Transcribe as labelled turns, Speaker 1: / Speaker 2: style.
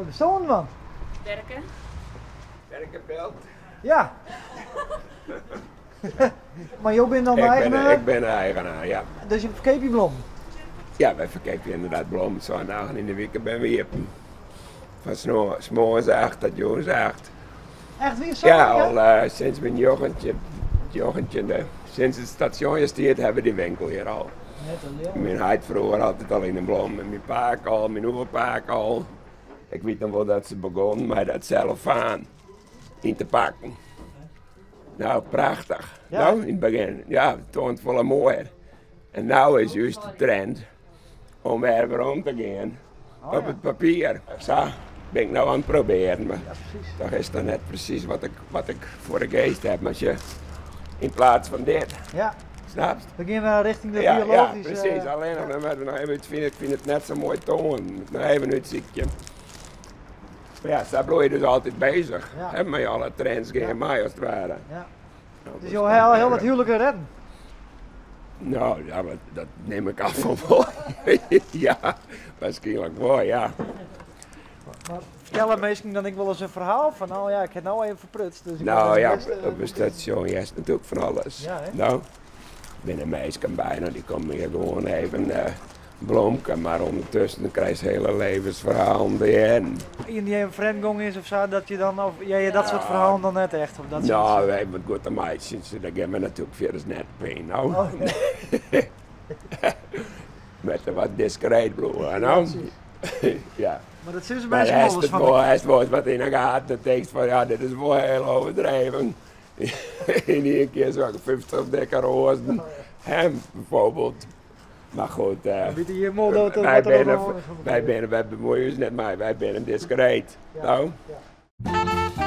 Speaker 1: Wat oan dwaan?
Speaker 2: Werken.
Speaker 3: Werken belt.
Speaker 1: Ja. Mar jo binne dan de
Speaker 3: Ik ben,
Speaker 1: eigenaar?
Speaker 3: ik ben de eigenaar, ja.
Speaker 1: Dus je ferkeapje blommen?
Speaker 3: Ja, wy ferkeapje ynderdaad blommen. Seis dagen yn de wike binne we iepen. Fan smoarns acht tot jûns acht.
Speaker 1: Echt wier? Sa
Speaker 3: Ja,
Speaker 1: lang,
Speaker 3: al eh, sinds myn njoggentjinde. Sinds it stasjon hjir stiet, hawwe we dy winkel hjir al.
Speaker 1: Net te leauwen.
Speaker 3: Myn heit froeger altyd al yn de blommen en myn pake al, myn oerpake al. Ik wit noch wol dat se begonnen mei dat sellofaan yn te pakken. Nou, prachtich.
Speaker 1: Ja.
Speaker 3: Nou, yn it begjin. Ja, it toant folle moaier. En no is júst de trend om wer werom te gean
Speaker 1: Oh,
Speaker 3: op
Speaker 1: ja.
Speaker 3: it papier. Sa bin ik no oan it probearjen, mar
Speaker 1: Ja, presys.
Speaker 3: toch is dat net presys wat ik foar de geast ha. Mar sjoch, yn plaats fan dit,
Speaker 1: Ja,
Speaker 3: snapst?
Speaker 1: we gean wer richting de
Speaker 3: Ja, ja,
Speaker 1: biologyske.
Speaker 3: presys. Allinnich dan moatte we noch even útfine. Ik fyn it net sa moai toanen. Noch even útsykje. Mar ja, sa bliuwe je dus altyd beuzich.
Speaker 1: Ja.
Speaker 3: Hè, mei alle trends gean
Speaker 1: Ja.
Speaker 3: mei as it ware.
Speaker 1: Ja.
Speaker 3: Nou,
Speaker 1: Dus jo ha al hiel wat huwliken redden?
Speaker 3: Nou, ja, maar dat neem ik af van wol. Ja, waarskynlik wol, ja.
Speaker 1: Mar fertelle minsken dan ek wolris in ferhaal fan, no ja, ik ha no even ferprutst, dus ik
Speaker 3: Nou
Speaker 1: moat
Speaker 3: ja,
Speaker 1: bêst,
Speaker 3: op it stasjon hearst natuerlik fan alles.
Speaker 1: Ja, hè?
Speaker 3: No, binne minsken by, no, dy komme hjir gewoan even blomke, mar ûndertusken krijst hiele levensferhalen te hearren.
Speaker 1: Ien dy't even frjemd gong is of sa, dat je dan, of hear je dat soart ferhalen dan net echt? Of dat soort...
Speaker 3: Nou, wy moatte goed te meitsjen, so dêr gean we natuerlik fierders net op yn, no.
Speaker 1: Oh,
Speaker 3: Moatte wat diskreet bliuwe, no. Ja.
Speaker 1: Mar dat sizze
Speaker 3: Mar
Speaker 1: minsken
Speaker 3: hast
Speaker 1: wolris
Speaker 3: it
Speaker 1: fan.
Speaker 3: wol, hast wolris wat yn 'e gaten, dan tinkst fan ja, dit is wol hiel overdreven. Yn ien kear sa'n 50 dikke roazen, hè, bijvoorbeeld. Mar goed,
Speaker 1: Dan witte je wol dat
Speaker 3: wy
Speaker 1: wat der
Speaker 3: binne,
Speaker 1: oan de hân is.
Speaker 3: wy binne, wy bemuoie ús net mei, wy binne diskreet.
Speaker 1: Ja,
Speaker 3: No.
Speaker 1: ja.